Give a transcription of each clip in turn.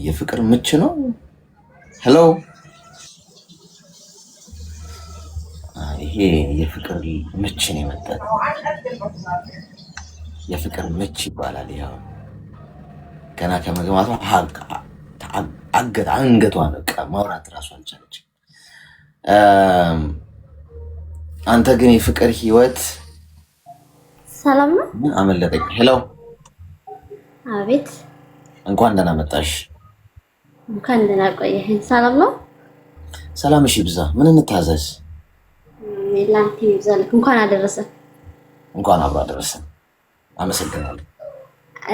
የፍቅር ምች ነው። Hello፣ ይሄ የፍቅር ምች ነው የመጣት። የፍቅር ምች ይባላል። ይኸው ገና ከመግባቷ አገት አንገቷን በቃ ማውራት እራሱ አልቻለች። አንተ ግን የፍቅር ህይወት ሰላም ነው? አመለጠኝ። Hello። አቤት። እንኳን ደህና መጣሽ። እንኳን ደህና ቆየኸኝ። ሰላም ነው? ሰላም። እሺ ብዛ። ምን እንታዘዝ? ላንተ ይብዛልክ። እንኳን አደረሰ። እንኳን አብሮ አደረሰን። አመሰግናለሁ።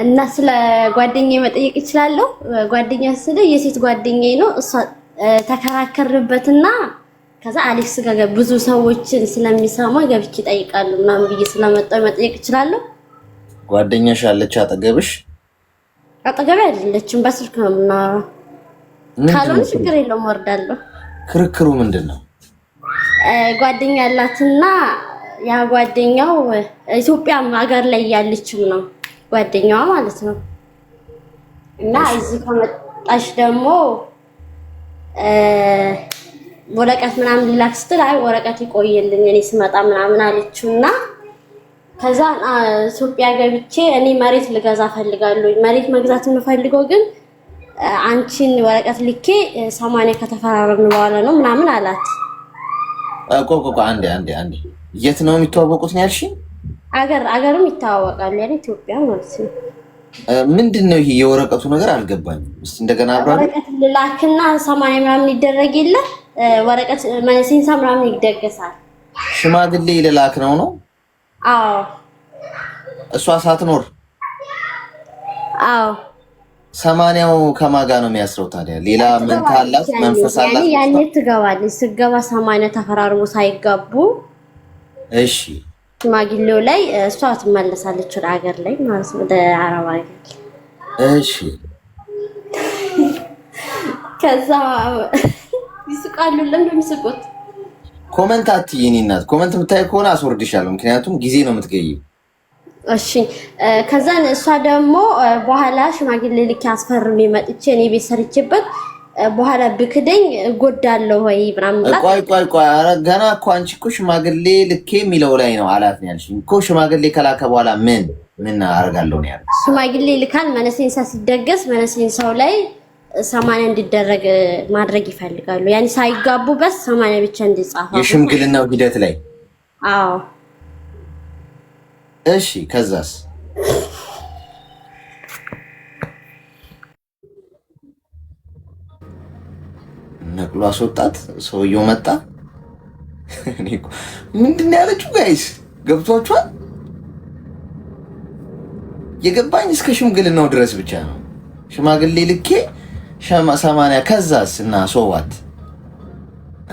እና ስለ ጓደኛዬ መጠየቅ እችላለሁ? ጓደኛ ስለ የሴት ጓደኛዬ ነው። እሷ ተከራከርበትና ከዛ አሌክስ ጋር ብዙ ሰዎችን ስለሚሰማ ገብቼ እጠይቃለሁ ምናምን ብዬ ስለመጣሁ መጠየቅ እችላለሁ? ጓደኛሽ አለች አጠገብሽ? አጠገቤ አይደለችም፣ በስልክ ነው የምናወራው። ካልሆነ ችግር የለውም ወርዳለሁ። ክርክሩ ምንድን ነው? ጓደኛ ያላትና ያ ጓደኛው ኢትዮጵያ ሀገር ላይ ያለችም ነው ጓደኛዋ ማለት ነው። እና እዚህ ከመጣሽ ደግሞ ወረቀት ምናምን ሊላክ ስትል አይ ወረቀት ይቆይልኝ እኔ ስመጣ ምናምን አለችው። እና ከዛ ኢትዮጵያ ገብቼ እኔ መሬት ልገዛ ፈልጋለሁ። መሬት መግዛት የምፈልገው ግን አንቺን ወረቀት ልኬ 80 ከተፈራረምን በኋላ ነው ምናምን አላት። ቆይ ቆይ፣ አንዴ አንዴ አንዴ፣ የት ነው የሚተዋወቁት ነው ያልሽኝ? አገርም ይተዋወቃሉ፣ ያለ ኢትዮጵያ ማለት ነው። ምንድን ነው ይሄ የወረቀቱ ነገር አልገባኝም። እስኪ እንደገና አብራሪ። ወረቀት ልላክና 80 ምናምን ይደረግ የለ ወረቀት መነሴንሳ ምናምን ይደገሳል። ሽማግሌ ልላክ ነው ነው? አዎ። እሷ ሳትኖር? አዎ። 80ው ከማን ጋር ነው የሚያስረው ታዲያ? ሌላ መንታ አላት፣ መንፈስ አላት። ያኔ ትገባለች። ስገባ 80 ተፈራርሞ ሳይጋቡ እሺ፣ ሽማግሌው ላይ እሷ ትመለሳለች ወደ ሀገር ላይ ማለት ነው፣ ወደ አረብ ሀገር። እሺ። ከዛ ይስቃሉ። ለምን ነው የሚስቁት? Comment አትይ የእኔ እናት። Comment የምታይ ከሆነ አስወርድሻለሁ፣ ምክንያቱም ጊዜ ነው የምትገይው። እሺ። ከዛን እሷ ደግሞ በኋላ ሽማግሌ ልኬ አስፈርሜ መጥቼ እኔ ቤት ሰርቼበት በኋላ ብክደኝ እጎዳለሁ ወይ ምናምን ብላ። ቆይ ቆይ ቆይ፣ ኧረ ገና እኮ አንቺ እኮ ሽማግሌ ልኬ የሚለው ላይ ነው አላት ነው ያልሽኝ እኮ። ሽማግሌ ከላከ በኋላ ምን ምን አደርጋለሁ ነው ያለው? ሽማግሌ ልካል። መነሴንሳ ሲደገስ መነሴንሳው ላይ 80 እንዲደረግ ማድረግ ይፈልጋሉ። ያኔ ሳይጋቡ በስ 80 ብቻ እንዲጻፍ የሽምግልናው ሂደት ላይ። አዎ። እሺ፣ ከዛስ? ነቅሎ አስወጣት። ሰውየው መጣ። ምንድን ነው ያለችው? Guys ገብቷችኋል? የገባኝ እስከ ሽምግልናው ድረስ ብቻ ነው። ሽማግሌ ልኬ 80፣ ከዛስ? እና so what?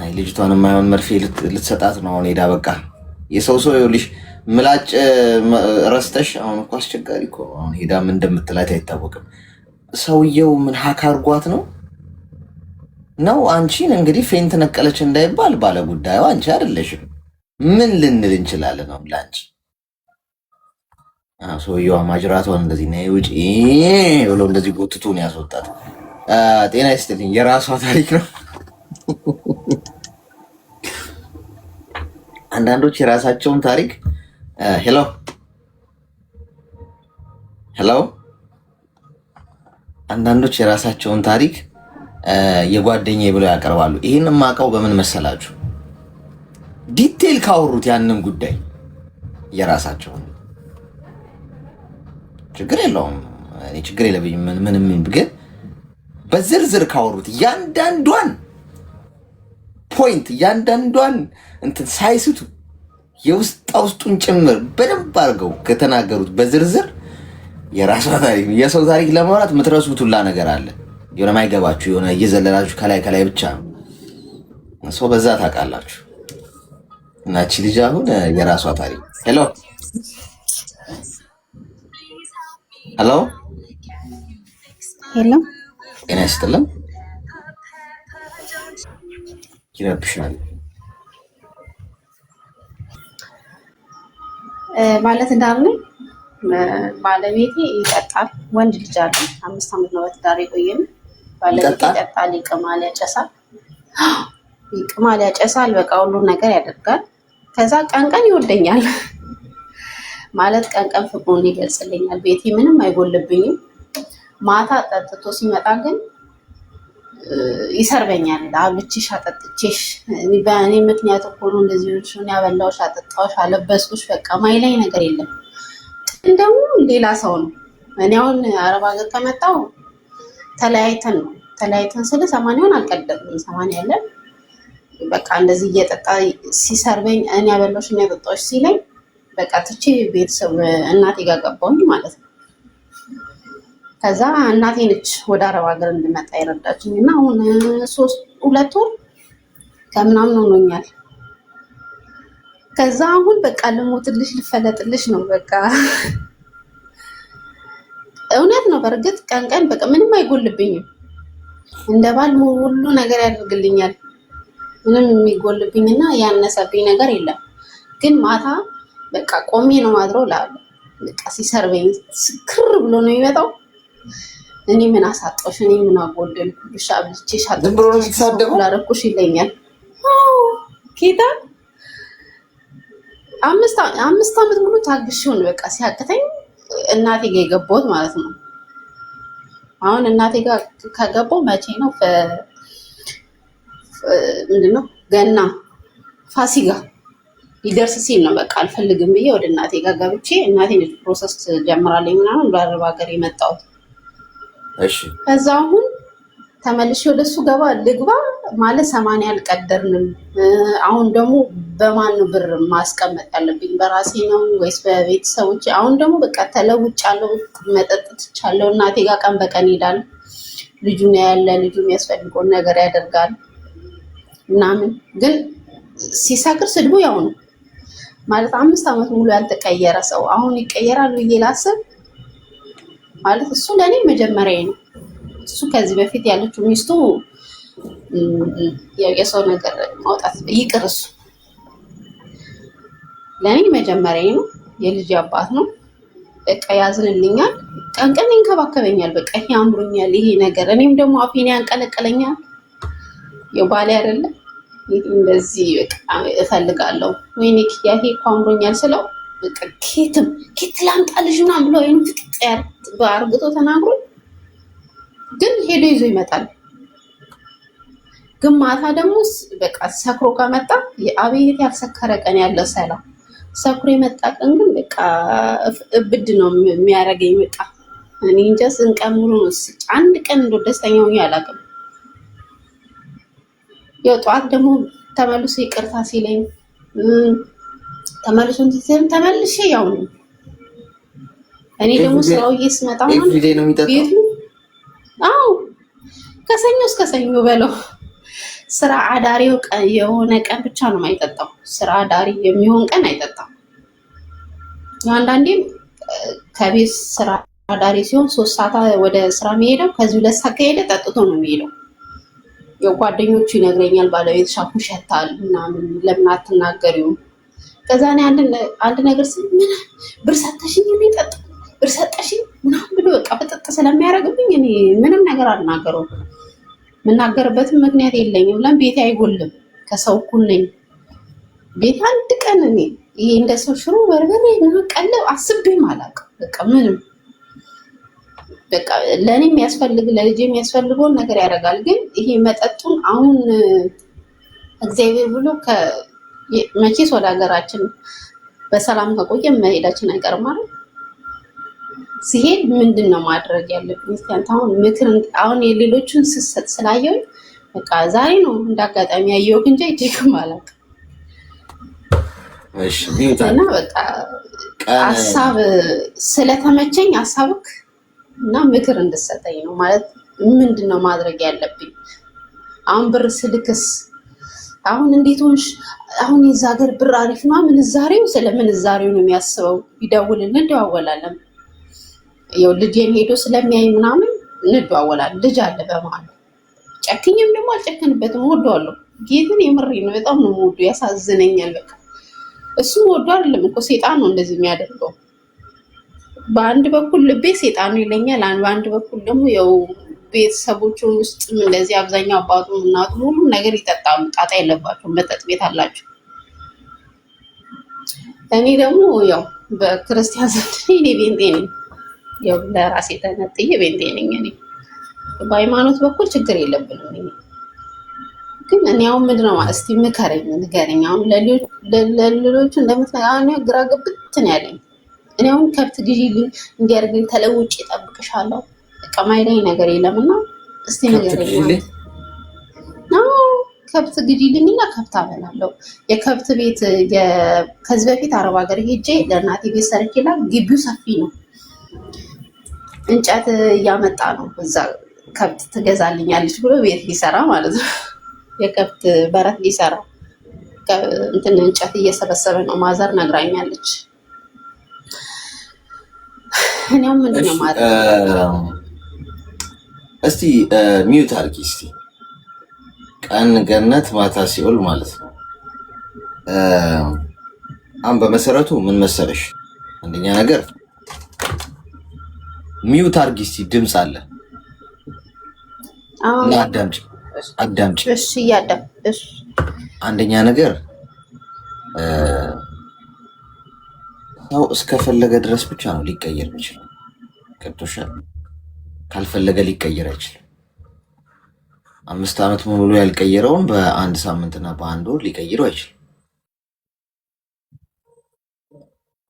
አይ ልጅቷን የማይሆን መርፌ ልትሰጣት ነው አሁን ሄዳ። በቃ የሰው ሰው ይኸውልሽ ምላጭ ረስተሽ አሁን እኮ አስቸጋሪ እኮ፣ አሁን ሄዳ ምን እንደምትላት አይታወቅም። ሰውየው ምን hack አድርጓት ነው ነው? አንቺን እንግዲህ faint ነቀለች እንዳይባል ባለ ጉዳዩ አንቺ አይደለሽም። ምን ልንል እንችላለን አሁን ለአንቺ? ሰውየዋ ማጅራቷን እንደዚህ ነይ ውጪ ብሎ እንደዚህ ጎትቶ ነው ያስወጣት። ጤና ይስጥልኝ። የራሷ ታሪክ ነው። አንዳንዶች የራሳቸውን ታሪክ፣ hello hello፣ አንዳንዶች የራሳቸውን ታሪክ የጓደኛዬ ብለው ያቀርባሉ። ይህን የማውቀው በምን መሰላችሁ? Detail ካወሩት ያንን ጉዳይ የራሳቸውን ችግር የለውም፣ እኔ ችግር የለብኝም ምንም፣ ግን በዝርዝር ካወሩት እያንዳንዷን point እያንዳንዷን እንትን ሳይስቱ የውስጣ ውስጡን ጭምር በደንብ አድርገው ከተናገሩት በዝርዝር የራሷ ታሪክ። የሰው ታሪክ ለማውራት የምትረሱት ሁላ ነገር አለ። የሆነ ማይገባችሁ የሆነ እየዘለላችሁ ከላይ ከላይ ብቻ ነው። ሰው በዛ ታውቃላችሁ። እና እቺ ልጅ አሁን የራሷ ታሪክ። Hello hello። Hello። ጤና ይስጥልን። ይረብሻል። ባለትዳር ነኝ። ባለቤቴ ይጠጣል። ወንድ ልጅ አለ። 5 ዓመት ነው በትዳር የቆየን። ባለቤቴ ይጠጣል። ይጠጣል፣ ይቅማል፣ ያጨሳል፣ ይቅማል፣ ያጨሳል። በቃ ሁሉ ነገር ያደርጋል። ከዛ ቀን ቀን ይወደኛል ማለት ቀን ቀን ፍቅሩን ይገልጽልኛል። ቤቴ ምንም አይጎልብኝም። ማታ ጠጥቶ ሲመጣ ግን ይሰርበኛል። አብልቼሽ አጠጥቼሽ በእኔ ምክንያት እኮ ነው እንደዚህ ሆንሽ፣ እኔ ያበላሁሽ፣ አጠጣሁሽ፣ አለበስኩሽ፣ በቃ ማይለኝ ነገር የለም። ግን ደግሞ ሌላ ሰው ነው። እኔ አሁን አረብ ሀገር ከመጣሁ ተለያይተን ነው፣ ተለያይተን ስለ 80ውን አልቀደምም፣ 80 ያለን በቃ እንደዚህ እየጠጣ ሲሰርበኝ እኔ ያበላሁሽ እኔ ያጠጣሁሽ ሲለኝ በቃ ትቼ ቤተሰብ እናቴ ጋር ገባሁኝ ማለት ነው። ከዛ እናቴ ነች ወደ አረብ ሀገር እንድመጣ የረዳችኝ እና አሁን 2 ወር ከምናምን ሆኖኛል። ከዛ አሁን በቃ ልሞትልሽ ልፈለጥልሽ ነው በቃ እውነት ነው። በእርግጥ ቀን ቀን በቃ ምንም አይጎልብኝም። እንደ ባል ሁሉ ነገር ያደርግልኛል። ምንም የሚጎልብኝና ያነሰብኝ ነገር የለም። ግን ማታ በቃ ቆሜ ነው ማድረው እላለሁ። በቃ ሲሰርበኝ ስክር ብሎ ነው የሚመጣው። እኔ ምን አሳጣሁሽ? እኔ ምን አጎደልኩብሽ? አብልቼሽ ዝም ብሎ ነው አጠጥቼሽ ሰው የሚሳደበው። ላደረኩሽ ይለኛል። አዎ ጌታ 5 ዓመት ሙሉ ታግሼው ነው በቃ ሲያቅተኝ እናቴ ጋር የገባሁት ማለት ነው። አሁን እናቴ ጋር ከገባሁ መቼ ነው ምንድን ነው ገና ፋሲካ ሊደርስ ሲል ነው በቃ አልፈልግም ብዬ ወደ እናቴ ጋር ገብቼ እናቴ ነች process ጀምራለኝ ምናምን ወደ አረብ ሀገር የመጣሁት። እሺ ከዛ አሁን ተመልሼ ወደ እሱ ገባ ልግባ ማለት 80 አልቀደርንም። አሁን ደግሞ በማን ነው ብር ማስቀመጥ ያለብኝ? በራሴ ነው ወይስ በቤተሰቦች? አሁን ደግሞ በቃ ተለውጫለሁ፣ መጠጥ ትቻለሁ። እናቴ ጋር ቀን በቀን ይሄዳል። ልጁ ነው ያለ፣ ልጁ የሚያስፈልገውን ነገር ያደርጋል ምናምን። ግን ሲሰክር ስድቡ ያው ነው ማለት 5 ዓመት ሙሉ ያልተቀየረ ሰው አሁን ይቀየራል ብዬ ላስብ ማለት እሱ ለእኔ መጀመሪያ ነው። እሱ ከዚህ በፊት ያለችው ሚስቱ ያው የሰው ነገር ማውጣት ይቅር፣ እሱ ለእኔ መጀመሪያ ነው። የልጅ አባት ነው። በቃ ያዝንልኛል፣ ቀን ቀን ይንከባከበኛል። በቃ ይሄ አምሮኛል ይሄ ነገር፣ እኔም ደግሞ አፌን ያንቀለቀለኛል። ያው ባሌ አይደለ እንደዚህ በቃ እፈልጋለሁ። ወይኔ ኪያ ይሄ እኮ አምሮኛል ስለው በቃ ኬትም ኬት ላምጣልሽ ምናምን ብሎ አይኑ ፍጥጥ አርግጦ ተናግሮ ግን ሄዶ ይዞ ይመጣል። ግን ማታ ደግሞ በቃ ሰክሮ ከመጣ አቤት ያልሰከረ ቀን ያለው ሰላም። ሰክሮ የመጣ ቀን ግን በቃ እብድ ነው የሚያደርገኝ። በቃ እኔ እንጃ ስንት ቀን ሙሉ ነው አንድ ቀን እንደው ደስተኛ ሆኜ አላውቅም። ያው ጠዋት ደግሞ ተመልሶ ይቅርታ ሲለኝ ተመልሶ እንትን ሲለኝ ተመልሼ ያው ነው። እኔ ደግሞ ስራው ስመጣ everyday ነው የሚጠጣው። ቤቱ አዎ ከሰኞ እስከ ሰኞ በለው ስራ አዳሪው የሆነ ቀን ብቻ ነው የማይጠጣው። ስራ አዳሪ የሚሆን ቀን አይጠጣም። አንዳንዴም ከቤት ስራ አዳሪ ሲሆን 3 ሰዓት ወደ ስራ የሚሄደው ከዚህ 2 ሰዓት ከሄደ ጠጥቶ ነው የሚሄደው። ያው ጓደኞቹ ይነግረኛል፣ ባለቤት ሻፉ ሸታል ምናምን ለምን አትናገሪውም? ከዛ እኔ አንድ ነገር ስል ምን ብር ሰጠሽኝ የሚጠጣ ብር ሰጠሽኝ ምናምን ብሎ በቃ ፍጥጥ ስለሚያደርግብኝ እኔ ምንም ነገር አልናገረውም። የምናገርበትም ምክንያት የለኝም። ለምን ቤቴ አይጎልም፣ ከሰው እኩል ነኝ። ቤቴ አንድ ቀን እኔ ይሄ እንደ ሰው ሽሮ በርበሬ ምናምን ቀለብ አስቤም አላውቅም። በቃ ምንም በቃ ለእኔ የሚያስፈልግ ለልጅ የሚያስፈልገውን ነገር ያደርጋል። ግን ይሄ መጠጡን አሁን እግዚአብሔር ብሎ መቼስ ወደ ሀገራችን በሰላም ከቆየ መሄዳችን አይቀርም አይደል? ሲሄድ ምንድን ነው ማድረግ ያለብኝ? እስኪ አንተ አሁን ምክር አሁን የሌሎቹን ስሰጥ ስላየሁኝ በቃ ዛሬ ነው እንዳጋጣሚ ያየሁት እንጂ እጅግም አላውቅም። እሺ mute እና በቃ ሀሳብ ስለተመቸኝ ሀሳብክ እና ምክር እንድሰጠኝ ነው ማለት ምንድን ነው ማድረግ ያለብኝ? አሁን ብር ስልክስ አሁን እንዴት ሆንሽ? አሁን የዛ ሀገር ብር አሪፍ ነው። ምንዛሬው ስለ ምንዛሬው ነው የሚያስበው። ይደውልን፣ እንደዋወላለን። ያው ልጄን ሄዶ ስለሚያይ ምናምን እንደዋወላለን። ልጅ አለ በመሀል። ጨክኝም ደግሞ አልጨክንበትም፣ እወደዋለሁ። ጌትን የምሬ ነው፣ በጣም ነው የምወደው። ያሳዝነኛል። በቃ እሱ ወዶ አይደለም እኮ ሴጣን ነው እንደዚህ የሚያደርገው። በአንድ በኩል ልቤ ሴጣኑ ይለኛል፣ በአንድ በኩል ደግሞ ያው ቤተሰቦቹ ውስጥም እንደዚህ አብዛኛው አባቱም እናቱም ሁሉም ነገር ይጠጣሉ። ጣጣ የለባቸውም። መጠጥ ቤት አላቸው። እኔ ደግሞ ያው በክርስቲያን ዘንድ እኔ ቤንጤ ነኝ። ያው ለራሴ ተነጥዬ ቤንጤ ነኝ። እኔ በሃይማኖት በኩል ችግር የለብንም። እኔ ግን እኔ አሁን ምንድን ነው እስቲ ምከረኝ፣ ንገረኝ። አሁን ለሌሎቹ እንደምትነግረኝ አሁን ግራ ግብት ነው ያለኝ። እኔ አሁን ከብት ግዢልኝ እንዲያደርግልኝ ተለውጬ እጠብቅሻለሁ። በቃ ማይለኝ ነገር የለም እና እስቲ ከብት ንገረኝ። ግዢልኝ። አዎ ከብት ግዢልኝ እና ከብት አበላለሁ። የከብት ቤት ከዚህ በፊት አረብ ሀገር ሄጄ ለእናቴ ቤት ሰርቼላት ግቢው ሰፊ ነው። እንጨት እያመጣ ነው እዛ ከብት ትገዛልኛለች ብሎ ቤት ሊሰራ ማለት ነው። የከብት በረት ሊሰራ እንትን እንጨት እየሰበሰበ ነው። ማዘር ነግራኛለች። እኔም ምንድን ነው እሺ ማድረግ? እስቲ mute አድርጊ እስቲ። ቀን ገነት ማታ ሲኦል ማለት ነው። አሁን በመሰረቱ ምን መሰለሽ፣ አንደኛ ነገር mute አድርጊ እስቲ፣ ድምፅ አለ እና አዳምጪ አዳምጪ። እሺ እያዳም እሺ። አንደኛ ነገር ሰው እስከፈለገ ድረስ ብቻ ነው ሊቀየር የሚችለው። ገብቶሻል? ካልፈለገ ሊቀየር አይችልም። 5 ዓመት ሙሉ ያልቀየረውን በአንድ ሳምንትና በአንድ ወር ሊቀይረው አይችልም።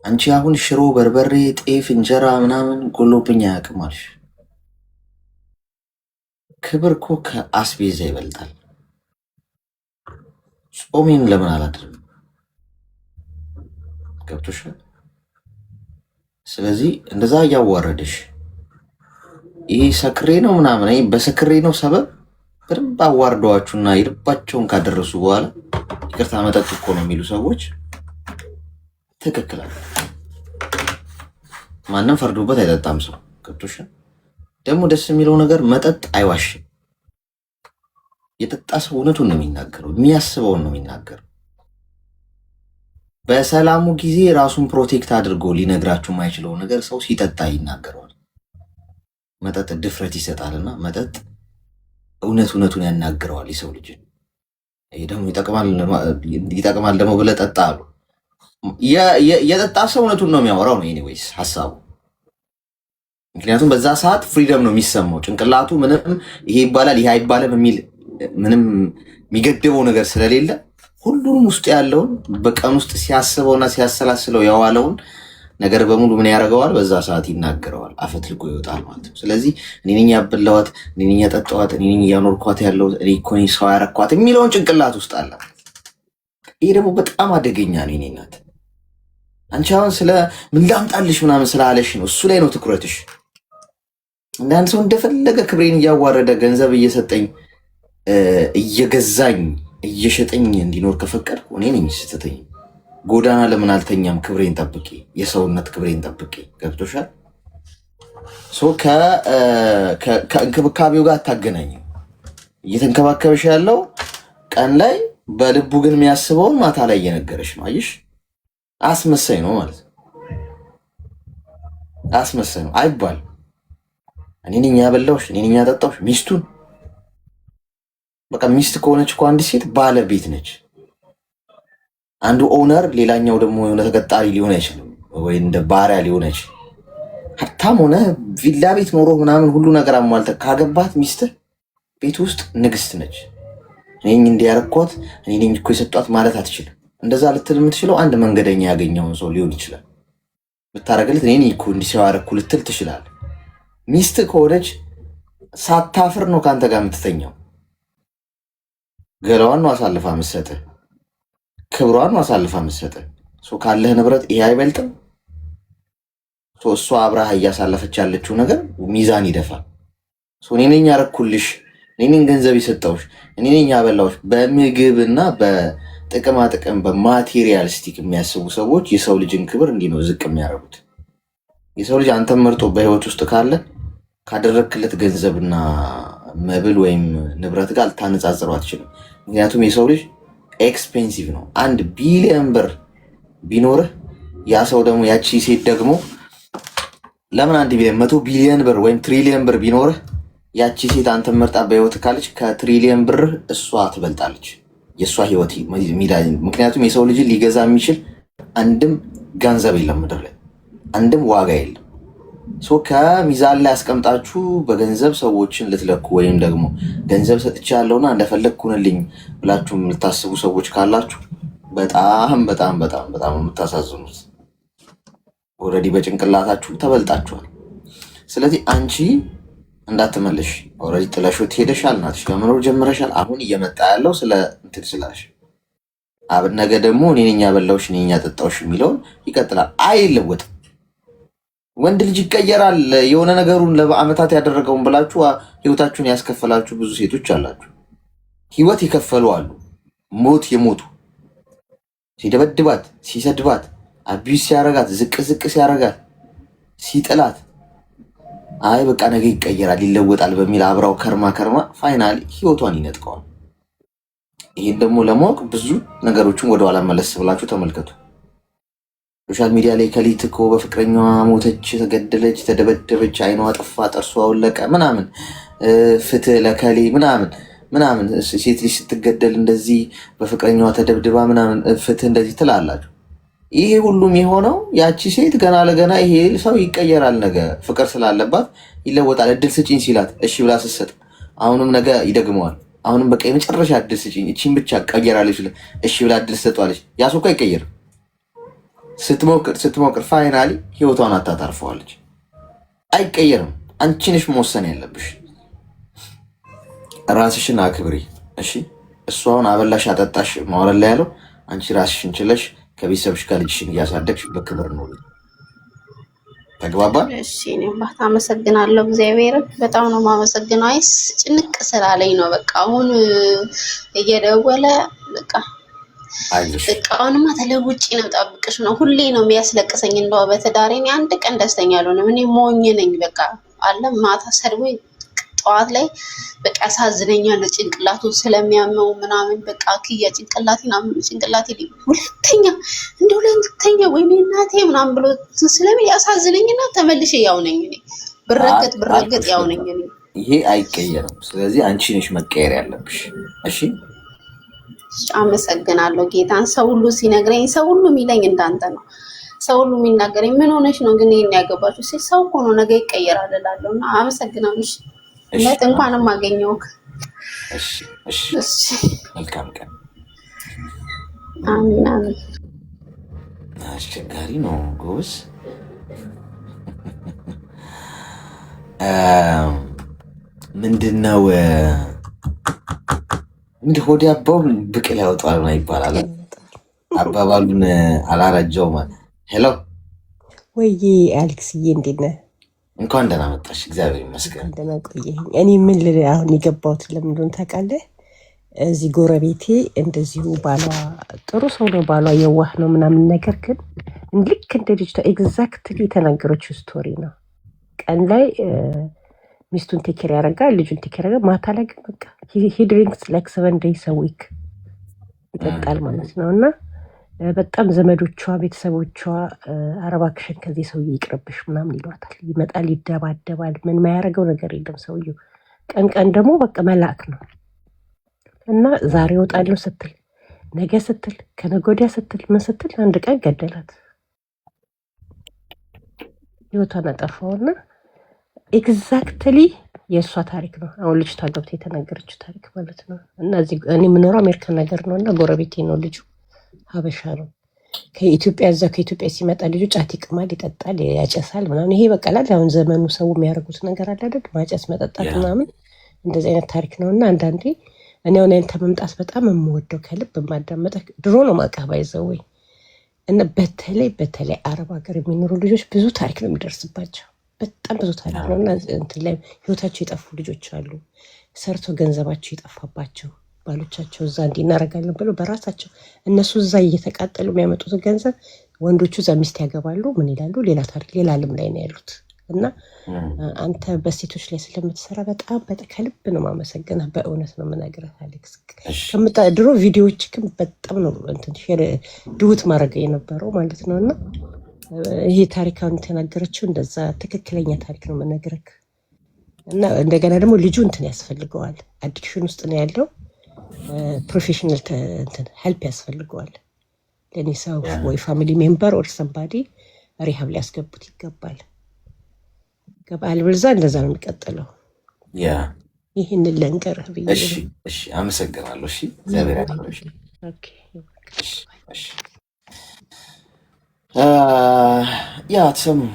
አንቺ አሁን ሽሮ፣ በርበሬ፣ ጤፍ፣ እንጀራ ምናምን ጎሎብኝ አያውቅም አልሽ። ክብር እኮ ከአስቤዛ ይበልጣል። ጾሜን ለምን አላድርም? ገብቶሻል? ስለዚህ እንደዛ እያዋረደሽ ይህ ሰክሬ ነው ምናምን ይሄ በሰክሬ ነው ሰበብ በደንብ አዋርደዋችሁና የልባቸውን ካደረሱ በኋላ ይቅርታ መጠጥ እኮ ነው የሚሉ ሰዎች ትክክል አለ። ማንም ፈርዶበት አይጠጣም ሰው። ገብቶሻል? ደግሞ ደስ የሚለው ነገር መጠጥ አይዋሽም። የጠጣ ሰው እውነቱን ነው የሚናገረው፣ የሚያስበውን ነው የሚናገረው። በሰላሙ ጊዜ ራሱን protect አድርጎ ሊነግራችሁ የማይችለው ነገር ሰው ሲጠጣ ይናገረዋል። መጠጥ ድፍረት ይሰጣልና መጠጥ እውነት እውነቱን ያናግረዋል የሰው ልጅን። ይሄ ደግሞ ይጠቅማል ደግሞ ብለህ ጠጣ አሉ። የጠጣ ሰው እውነቱን ነው የሚያወራው ነው anyways ሀሳቡ። ምክንያቱም በዛ ሰዓት freedom ነው የሚሰማው። ጭንቅላቱ ምንም ይሄ ይባላል ይሄ አይባልም የሚል ምንም የሚገድበው ነገር ስለሌለ ሁሉንም ውስጡ ያለውን በቀን ውስጥ ሲያስበውና ሲያሰላስለው የዋለውን ነገር በሙሉ ምን ያደርገዋል? በዛ ሰዓት ይናገረዋል፣ አፈትልጎ ይወጣል ማለት ነው። ስለዚህ እኔ ነኝ ያበላኋት፣ እኔ ነኝ ያጠጣኋት፣ እኔ ነኝ እያኖርኳት ያለሁት፣ እኔ እኮ ነኝ ሰው ያረኳት የሚለውን ጭንቅላት ውስጥ አለ። ይሄ ደግሞ በጣም አደገኛ ነው። የእኔ እናት አንቺ አሁን ስለ ምን ላምጣልሽ ምናምን ስላለሽ ነው፣ እሱ ላይ ነው ትኩረትሽ። አንዳንድ ሰው እንደፈለገ ክብሬን እያዋረደ ገንዘብ እየሰጠኝ እየገዛኝ እየሸጠኝ እንዲኖር ከፈቀድኩ እኔ ነኝ ስተተኝ። ጎዳና ለምን አልተኛም? ክብሬን ጠብቄ፣ የሰውነት ክብሬን ጠብቄ። ገብቶሻል? ከእንክብካቤው ጋር አታገናኝም። እየተንከባከበሽ ያለው ቀን ላይ በልቡ ግን የሚያስበውን ማታ ላይ እየነገረሽ ነው። አየሽ? አስመሳይ ነው ማለት ነው። አስመሳይ ነው አይባልም። እኔ ነኝ ያበላሁሽ፣ እኔ ነኝ ያጠጣሁሽ። ሚስቱን በቃ ሚስት ከሆነች እኮ አንድ ሴት ባለቤት ነች። አንዱ owner፣ ሌላኛው ደግሞ የሆነ ተቀጣሪ ሊሆን አይችልም፣ ወይ እንደ ባሪያ ሊሆን አይችልም። ሀብታም ሆነ ቪላ ቤት ኖሮ ምናምን ሁሉ ነገር አሟልተህ ካገባት ሚስትህ ቤት ውስጥ ንግስት ነች። እኔ ነኝ እንዲያረኳት እኔ ነኝ እኮ የሰጧት ማለት አትችልም። እንደዛ ልትል የምትችለው አንድ መንገደኛ ያገኘውን ሰው ሊሆን ይችላል። ብታረግለት እኔ ነኝ እኮ እንዲህ ሰው ያረኩ ልትል ትችላለህ። ሚስት ከሆነች ሳታፍር ነው ከአንተ ጋር የምትተኛው። ገላዋን ነው አሳልፋ የምትሰጥህ፣ ክብሯን ነው አሳልፋ የምትሰጥህ። ካለህ ንብረት ይሄ አይበልጥም። እሷ አብረሃ እያሳለፈች ያለችው ነገር ሚዛን ይደፋል። እኔ ነኝ ያረኩልሽ፣ እኔ ነኝ ገንዘብ የሰጠሁሽ፣ እኔ ነኝ ያበላሁሽ። በምግብና በጥቅማ ጥቅም በ materialistic የሚያስቡ ሰዎች የሰው ልጅን ክብር እንዲህ ነው ዝቅ የሚያደርጉት። የሰው ልጅ አንተን መርጦ በህይወት ውስጥ ካለ ካደረግክለት ገንዘብና መብል ወይም ንብረት ጋር ልታነጻጽረው አትችልም። ምክንያቱም የሰው ልጅ expensive ነው። 1 ቢሊዮን ብር ቢኖርህ ያ ሰው ደግሞ ያቺ ሴት ደግሞ ለምን 1 ቢሊዮን 100 ቢሊዮን ብር ወይም ትሪሊየን ብር ቢኖርህ ያቺ ሴት አንተ መርጣ በህይወት ካለች ከትሪሊየን ብር እሷ ትበልጣለች። የእሷ ህይወት፣ ምክንያቱም የሰው ልጅ ሊገዛ የሚችል አንድም ገንዘብ የለም ምድር ላይ፣ አንድም ዋጋ የለም። So ከሚዛን ላይ ያስቀምጣችሁ በገንዘብ ሰዎችን ልትለኩ ወይም ደግሞ ገንዘብ ሰጥቼ ያለውና እንደፈለግኩ ሁንልኝ ብላችሁ የምታስቡ ሰዎች ካላችሁ በጣም በጣም በጣም በጣም የምታሳዝኑት። Already በጭንቅላታችሁ ተበልጣችኋል። ስለዚህ አንቺ እንዳትመለሽ፣ already ጥለሽው ትሄደሻል፣ እናትሽ ጋር መኖር ጀምረሻል። አሁን እየመጣ ያለው ስለ እንትን ስላልሽ ነገ ደግሞ እኔ ነኝ ያበላሁሽ፣ እኔ ነኝ ያጠጣሁሽ የሚለውን ይቀጥላል። አይለወጥም። ወንድ ልጅ ይቀየራል። የሆነ ነገሩን ለአመታት ያደረገውን ብላችሁ ህይወታችሁን ያስከፈላችሁ ብዙ ሴቶች አላችሁ። ህይወት የከፈሉ አሉ። ሞት የሞቱ፣ ሲደበድባት፣ ሲሰድባት፣ abuse ሲያረጋት፣ ዝቅ ዝቅ ሲያረጋት፣ ሲጥላት፣ አይ በቃ ነገ ይቀየራል ይለወጣል በሚል አብራው ከርማ ከርማ finally ህይወቷን ይነጥቀዋል። ይህን ደግሞ ለማወቅ ብዙ ነገሮችን ወደኋላ መለስ ብላችሁ ተመልከቱ። Social media ላይ ከሊት እኮ በፍቅረኛዋ ሞተች፣ ተገደለች፣ ተደበደበች፣ አይኗ ጠፋ፣ ጥርሷ ወለቀ ምናምን፣ ፍትህ ለከሌ ምናምን ምናምን፣ ሴት ልጅ ስትገደል እንደዚህ በፍቅረኛዋ ተደብድባ ምናምን ፍትህ እንደዚህ ትላላችሁ። ይሄ ሁሉም የሆነው ያቺ ሴት ገና ለገና ይሄ ሰው ይቀየራል፣ ነገ ፍቅር ስላለባት ይለወጣል፣ እድል ስጪኝ ሲላት እሺ ብላ ስትሰጥ አሁንም ነገ ይደግመዋል። አሁንም በቃ የመጨረሻ እድል ስጪኝ፣ እቺን ብቻ ቀየራለች፣ እሺ ብላ እድል ትሰጠዋለች። ያ ሰው እኮ አይቀየርም። ስትሞክር ስትሞክር finally ህይወቷን አታታርፈዋለች። አይቀየርም። አንቺ ነሽ መወሰን ያለብሽ። ራስሽን አክብሪ። እሺ፣ እሱ አሁን አበላሽ አጠጣሽ ማውረድ ላይ ያለው፣ አንቺ ራስሽን ችለሽ ከቤተሰብሽ ጋር ልጅሽን እያሳደግሽ በክብር ኑሪ። ተግባባን? እሺ፣ እኔም አባት አመሰግናለሁ። እግዚአብሔርን በጣም ነው የማመሰግነው። አይስ ጭንቅ ስላለኝ ነው። በቃ አሁን እየደወለ በቃ አይዞሽ። በቃ አሁንማ ተለውጪ ነው ጠብቅሽ ነው፣ ሁሌ ነው የሚያስለቅሰኝ። እንደው በትዳሬ እኔ አንድ ቀን ደስተኛ አልሆንም። እኔ ሞኝ ነኝ። በቃ አለ ማታ ሰድቦኝ ጠዋት ላይ በቃ ያሳዝነኛል። ጭንቅላቱን ስለሚያመው ምናምን በቃ ክያ ጭንቅላቴን ጭንቅላቴ ሁለተኛ እንደ ሁለተኛ ወይኔ እናቴ ምናምን ብሎ ስለሚል ያሳዝነኝና ተመልሼ ያው ነኝ እኔ፣ ብረገጥ ብረገጥ ያው ነኝ እኔ። ይሄ አይቀየርም። ስለዚህ አንቺ ነሽ መቀየር ያለብሽ። እሺ። አመሰግናለሁ ጌታን። ሰው ሁሉ ሲነግረኝ፣ ሰው ሁሉ የሚለኝ እንዳንተ ነው። ሰው ሁሉ የሚናገረኝ ምን ሆነሽ ነው ግን ይሄን ያገባችሁ ሲል ሰው እኮ ነው፣ ነገ ይቀየራል እላለሁ እና አመሰግናለሁ። እሺ፣ እውነት እንኳንም አገኘሁህ። እሺ። እሺ። መልካም ቀን። አሚን አሚን። አስቸጋሪ ነው ጎበዝ። ምንድን ነው እንደ ሆድ ያባው ብቅል ያወጣል ነው ይባላል። አባባሉን አላረጀውም። Hello። ወይዬ አሌክስዬ፣ እንዴት ነህ? እንኳን ደህና መጣሽ። እግዚአብሔር ይመስገን። እንኳን ደህና ቆየኸኝ። እኔ ምን ልል አሁን የገባሁት ለምን እንደሆነ ታውቃለህ? እዚህ ጎረቤቴ እንደዚሁ ባሏ ጥሩ ሰው ነው፣ ባሏ የዋህ ነው ምናምን፣ ነገር ግን ልክ እንደ ልጅቷ exactly የተናገረችው story ነው። ቀን ላይ ሚስቱን take care ያደርጋል፣ ልጁን take care ያደርጋል። ማታ ላይ ግን በቃ he drinks like 7 days a week ይጠጣል ማለት ነው። እና በጣም ዘመዶቿ፣ ቤተሰቦቿ ኧረ እባክሽን ከዚህ ሰውዬ ይቅርብሽ ምናምን ይሏታል። ይመጣል፣ ይደባደባል። ምን የማያደርገው ነገር የለም ሰውዬው። ቀን ቀን ደግሞ በቃ መልአክ ነው። እና ዛሬ እወጣለሁ ስትል፣ ነገ ስትል፣ ከነገ ወዲያ ስትል፣ ምን ስትል አንድ ቀን ገደላት፣ ህይወቷን አጠፋውና exactly የእሷ ታሪክ ነው። አሁን ልጅቷ ገብታ የተናገረችው ታሪክ ማለት ነው። እና እዚህ እኔ የምኖረው አሜሪካን ነገር ነው እና ጎረቤቴ ነው፣ ልጁ ሀበሻ ነው። ከኢትዮጵያ፣ እዛ ከኢትዮጵያ ሲመጣ ልጁ ጫት ይቅማል፣ ይጠጣል፣ ያጨሳል ምናምን። ይሄ በቀላል አሁን ዘመኑ ሰው የሚያደርጉት ነገር አለ አይደል? ማጨስ፣ መጠጣት ምናምን እንደዚህ አይነት ታሪክ ነው። እና አንዳንዴ እኔ አሁን ያንተ መምጣት በጣም የምወደው፣ ከልብ የማዳመጠ፣ ድሮ ነው ማውቅህ by the way፣ እና በተለይ በተለይ አረብ ሀገር የሚኖሩ ልጆች ብዙ ታሪክ ነው የሚደርስባቸው። በጣም ብዙ ታሪክ ነው እና እንትን ላይ ህይወታቸው የጠፉ ልጆች አሉ። ሰርቶ ገንዘባቸው የጠፋባቸው፣ ባሎቻቸው እዛ እንዲህ እናደርጋለን ብለው በራሳቸው እነሱ እዛ እየተቃጠሉ የሚያመጡትን ገንዘብ ወንዶቹ እዛ ሚስት ያገባሉ። ምን ይላሉ? ሌላ ታሪክ፣ ሌላ ዓለም ላይ ነው ያሉት። እና አንተ በሴቶች ላይ ስለምትሰራ በጣም በጣም ከልብ ነው ማመሰግነህ። በእውነት ነው የምነግርህ አሌክስ። ድሮ ቪዲዮዎችህን በጣም ነው እንትን share duet ማድረግ የነበረው ማለት ነው። እና ይሄ ታሪክ አሁን የተናገረችው እንደዛ ትክክለኛ ታሪክ ነው የምነግርህ። እና እንደገና ደግሞ ልጁ እንትን ያስፈልገዋል፣ addiction ውስጥ ነው ያለው። Professional እንትን help ያስፈልገዋል። ለእኔ ሰው ወይ family member or somebody rehab ሊያስገቡት ይገባል። አለበለዚያ እንደዛ ነው የሚቀጥለው። ይህንን ልንገርህ ብዬ እሺ ነው። እሺ፣ አመሰግናለሁ። እሺ፣ እግዚአብሔር ያክብርሽ። Okay። እሺ። Yeah፣ አትሰሙም፣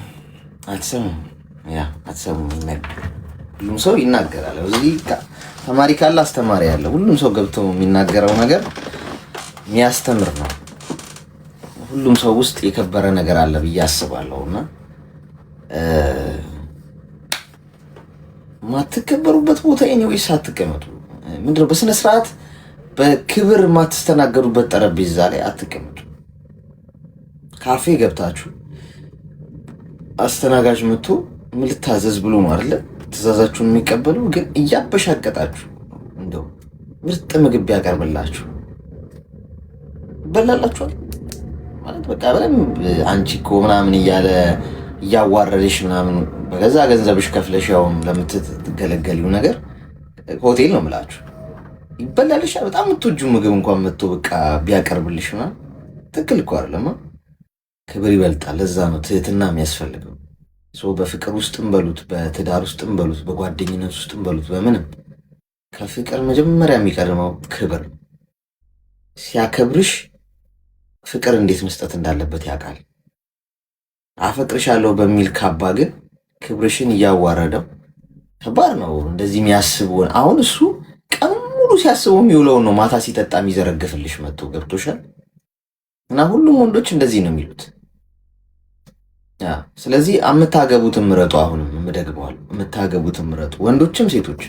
አትሰሙም፣ yeah፣ አትሰሙም። ሁሉም ሰው ይናገራል። እዚህ ተማሪ ካለ አስተማሪ አለ። ሁሉም ሰው ገብቶ የሚናገረው ነገር የሚያስተምር ነው። ሁሉም ሰው ውስጥ የከበረ ነገር አለ ብዬ አስባለሁ እና ማትከበሩበት ቦታ anyways አትቀመጡ። ምንድነው፣ በስነ ስርዓት በክብር የማትስተናገዱበት ጠረጴዛ ላይ አትቀመጡ። ካፌ ገብታችሁ አስተናጋጅ መጥቶ ምን ልታዘዝ ብሎ ነው አይደለ ትእዛዛችሁን የሚቀበለው። ግን እያበሻቀጣችሁ እንደው ምርጥ ምግብ ቢያቀርብላችሁ ይበላላችኋል ማለት በቃ በደንብ አንቺ እኮ ምናምን እያለ እያዋረደሽ ምናምን በገዛ ገንዘብሽ ከፍለሽ ያውም ለምትገለገሊው ነገር፣ ሆቴል ነው የምላችሁ፣ ይበላልሻል። በጣም የምትወጂው ምግብ እንኳን መጥቶ በቃ ቢያቀርብልሽ ምናምን ትክክል እኮ አይደለም። ክብር ይበልጣል። ለዛ ነው ትህትና የሚያስፈልገው። በፍቅር ውስጥም በሉት፣ በትዳር ውስጥም በሉት፣ በጓደኝነት ውስጥም በሉት፣ በምንም ከፍቅር መጀመሪያ የሚቀድመው ክብር። ሲያከብርሽ ፍቅር እንዴት መስጠት እንዳለበት ያውቃል። አፈቅርሻለሁ በሚል ካባ ግን ክብርሽን እያዋረደው ከባድ ነው። እንደዚህ የሚያስበውን አሁን እሱ ቀን ሙሉ ሲያስበው የሚውለውን ነው ማታ ሲጠጣ የሚዘረግፍልሽ መጥቶ፣ ገብቶሻል። እና ሁሉም ወንዶች እንደዚህ ነው የሚሉት። ስለዚህ የምታገቡትን ምረጡ። አሁንም የምደግመዋል፣ የምታገቡትን ምረጡ፣ ወንዶችም ሴቶች።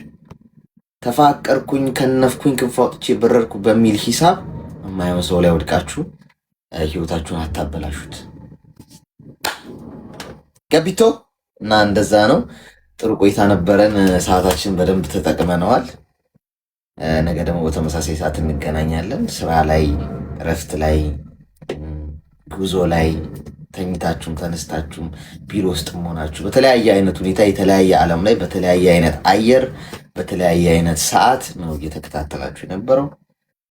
ተፋቀርኩኝ፣ ከነፍኩኝ፣ ክንፍ አውጥቼ በረርኩ በሚል ሂሳብ የማይሆን ሰው ላይ ወድቃችሁ ህይወታችሁን አታበላሹት። ገቢቶ እና እንደዛ ነው። ጥሩ ቆይታ ነበረን። ሰዓታችን በደንብ ተጠቅመነዋል። ነገ ደግሞ በተመሳሳይ ሰዓት እንገናኛለን። ስራ ላይ፣ እረፍት ላይ፣ ጉዞ ላይ፣ ተኝታችሁም ተነስታችሁም ቢሮ ውስጥም ሆናችሁ በተለያየ አይነት ሁኔታ የተለያየ ዓለም ላይ በተለያየ አይነት አየር በተለያየ አይነት ሰዓት ነው እየተከታተላችሁ የነበረው።